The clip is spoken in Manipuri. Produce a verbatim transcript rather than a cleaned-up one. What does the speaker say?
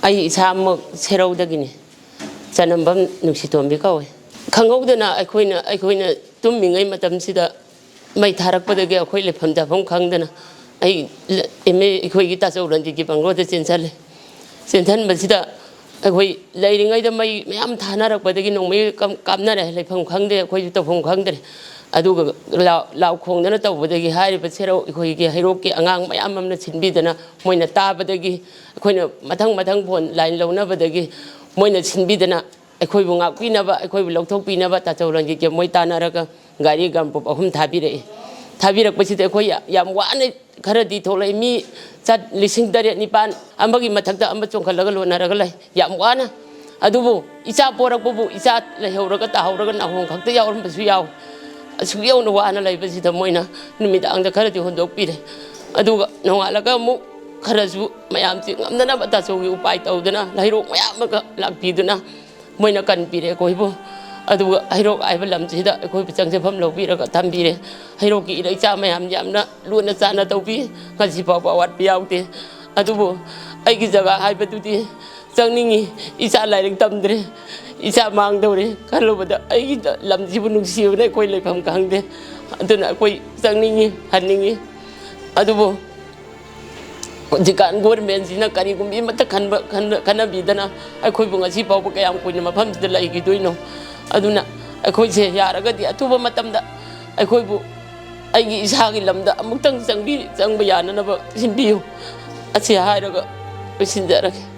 ꯑꯩ ꯏꯁꯥꯃꯛ ꯁꯦꯔꯧꯗꯒꯤꯅꯤ꯫ ꯆꯅꯝꯕꯝ ꯅꯨꯡꯁꯤꯇꯣꯝꯕꯤ ꯀꯧꯏ꯫ ꯈꯪꯍꯧꯗꯅ ꯑꯩꯈꯣꯏꯅ, ꯑꯩꯈꯣꯏꯅ ꯇꯨꯝꯃꯤꯉꯩ ꯃꯇꯝꯁꯤꯗ ꯃꯩ ꯊꯥꯔꯛꯄꯗꯒꯤ ꯑꯩꯈꯣꯏ ꯂꯩꯐꯝ ꯆꯥꯐꯝ ꯈꯪꯗꯅ ꯑꯩ ꯑꯦꯝ ꯑꯦ ꯑꯩꯈꯣꯏꯒꯤ ꯇꯥꯆꯧ ꯔꯟꯖꯤꯠꯀꯤ ꯕꯪꯒ꯭ꯂꯣꯗ ꯆꯦꯟꯁꯤꯜꯂꯦ꯫ ꯆꯦꯟꯁꯤꯟꯕꯁꯤꯗ ꯑꯩꯈꯣꯏ ꯂꯩꯔꯤꯉꯩꯗ ꯃꯩ ꯃꯌꯥꯝ ꯊꯥꯅꯔꯛꯄꯗꯒꯤ ꯅꯣꯡꯃꯩ ꯀꯝ-, ꯀꯥꯞꯅꯔꯦ, ꯂꯩꯐꯝ ꯈꯪꯗꯦ, ꯑꯩꯈꯣꯏꯁꯨ ꯇꯧꯐꯝ ꯈꯪꯗ꯭ꯔꯦ꯫ ꯑꯗꯨꯒ ꯂꯥꯎ, ꯂꯥꯎ ꯈꯣꯡꯗꯅ ꯇꯧꯕꯗꯒꯤ ꯍꯥꯏꯔꯤꯕ ꯁꯦꯔꯧ ꯑꯩꯈꯣꯏꯒꯤ ꯍꯩꯔꯣꯛꯀꯤ ꯑꯉꯥꯡ ꯃꯌꯥꯝ ꯑꯃꯅ ꯁꯤꯟꯕꯤꯗꯅ ꯃꯣꯏꯅ ꯇꯥꯕꯗꯒꯤ ꯑꯩꯈꯣꯏꯅ ꯃꯊꯪ ꯃꯊꯪ ꯐꯣꯟ ꯂꯥꯏꯟ ꯂꯧꯅꯕꯗꯒꯤ ꯃꯣꯏꯅ ꯁꯤꯟꯕꯤꯗꯅ ꯑꯩꯈꯣꯏꯕꯨ ꯉꯥꯛꯄꯤꯅꯕ, ꯑꯩꯈꯣꯏꯕꯨ ꯂꯧꯊꯣꯛꯄꯤꯅꯕ ꯇꯥꯆꯧ ꯔꯟꯖꯤꯠꯀ ꯃꯣꯏ ꯇꯥꯟꯅꯔꯒ ꯒꯥꯔꯤ ꯒ꯭ꯔꯥꯝ ꯄꯣꯞ ꯑꯍꯨꯝ ꯊꯥꯕꯤꯔꯛꯏ꯫ ꯊꯥꯕꯤꯔꯛꯄꯁꯤꯗ ꯑꯩꯈꯣꯏ ꯌꯥ-, ꯌꯥꯝ ꯋꯥꯅ ꯈꯔꯗꯤ ꯊꯣꯛꯂꯛꯏ꯫ ꯃꯤ ꯆꯠ-, ꯂꯤꯁꯤꯡ ꯇꯔꯦꯠ ꯅꯤꯄꯥꯟ ꯑꯃꯒꯤ ꯃꯊꯛꯇ ꯑꯃ ꯆꯣꯡꯈꯠꯂꯒ ꯂꯣꯟꯅꯔꯒ ꯂꯩ꯫ ꯌꯥꯝ ꯋꯥꯅ꯫ ꯑꯗꯨꯕꯨ ꯏꯆꯥ ꯄꯣꯔꯛꯄꯕꯨ ꯏꯆꯥ ꯂꯩꯍꯧꯔꯒ ꯇꯥꯍꯧꯔꯒ ꯅꯥꯍꯣꯡ ꯈꯛꯇ ꯌꯥꯎꯔꯝꯕꯁꯨ ꯌꯥꯎꯏ꯫ ꯑꯁꯨꯛ ꯌꯧꯅ ꯋꯥꯅ ꯂꯩꯕꯁꯤꯗ ꯃꯣꯏꯅ ꯅꯨꯃꯤꯗꯥꯡꯗ ꯈꯔꯗꯤ ꯍꯣꯟꯗꯣꯛꯄꯤꯔꯦ꯫ ꯑꯗꯨꯒ ꯅꯣꯡꯉꯥꯜꯂꯒ ꯑꯃꯨꯛ ꯈꯔꯁꯨ ꯃꯌꯥꯝꯁꯤ ꯉꯝꯅꯅꯕ ꯇꯥꯆꯧꯒꯤ ꯎꯄꯥꯏ ꯇꯧꯗꯅ ꯍꯩꯔꯣꯛ ꯃꯌꯥꯝ ꯑꯃꯒ ꯂꯥꯛꯄꯤꯗꯨꯅ ꯃꯣꯏꯅ ꯀꯟꯕꯤꯔꯦ ꯑꯩꯈꯣꯏꯕꯨ꯫ ꯑꯗꯨꯒ ꯍꯩꯔꯣꯛ ꯍꯥꯏꯕ ꯂꯝꯁꯤꯗ ꯑꯩꯈꯣꯏꯕꯨ ꯆꯪꯖꯐꯝ ꯂꯧꯕꯤꯔꯒ ꯊꯝꯕꯤꯔꯦ꯫ ꯍꯩꯔꯣꯛꯀꯤ ꯏꯔꯩꯆꯥ ꯃꯌꯥꯝ ꯌꯥꯝꯅ ꯂꯨꯅ ꯆꯥꯟꯅ ꯇꯧꯕꯤ꯫ ꯉꯁꯤ ꯐꯥꯎꯕ ꯑꯋꯥꯠꯄ ꯌꯥꯎꯗꯦ꯫ ꯑꯗꯨꯕꯨ ꯑꯩꯒꯤ ꯖꯒꯥ ꯍꯥꯏꯕꯗꯨꯗꯤ ꯆꯪꯅꯤꯡꯉꯤ꯫ ꯏꯆꯥ ꯂꯥꯏꯔꯤꯛ ꯇꯝꯗ꯭ꯔꯦ, ꯏꯆꯥ ꯃꯥꯡꯗꯧꯔꯦ ꯈꯜꯂꯨꯕꯗ ꯑꯩꯒꯤ ꯂꯝꯁꯤꯕꯨ ꯅꯨꯡꯁꯤꯕꯅ ꯑꯩꯈꯣꯏ ꯂꯩꯐꯝ ꯈꯪꯗꯦ꯫ ꯑꯗꯨꯅ ꯑꯩꯈꯣꯏ ꯆꯪꯅꯤꯡꯉꯤ, ꯍꯟꯅꯤꯡꯉꯤ꯫ ꯑꯗꯨꯕꯨ ꯍꯧꯖꯤꯛꯀꯥꯟ ꯒꯣꯔꯃꯦꯟꯁꯤꯅ ꯀꯔꯤꯒꯨꯝꯕꯤ ꯑꯃꯠꯇ ꯈꯟꯕ-, ꯈꯟꯅ-, ꯈꯟꯅꯕꯤꯗꯅ ꯑꯩꯈꯣꯏꯕꯨ ꯉꯁꯤ ꯐꯥꯎꯕ ꯀꯌꯥꯝ ꯀꯨꯏꯅ ꯃꯐꯝꯁꯤꯗ ꯂꯩꯈꯤꯗꯣꯏꯅꯣ? ꯑꯗꯨꯅ ꯑꯩꯈꯣꯏꯁꯦ ꯌꯥꯔꯒꯗꯤ ꯑꯊꯨꯕ ꯃꯇꯝꯗ ꯑꯩꯈꯣꯏꯕꯨ ꯑꯩꯒꯤ ꯏꯁꯥꯒꯤ ꯂꯝꯗ ꯑꯃꯨꯛꯇꯪ ꯆꯪꯕꯤ-, ꯆꯪꯕ ꯌꯥꯅꯅꯕ ꯁꯤꯟꯕꯤꯌꯨ꯫ ꯑꯁꯤ ꯍꯥꯏꯔꯒ ꯂꯣꯏꯁꯤꯟꯖꯔꯒꯦ꯫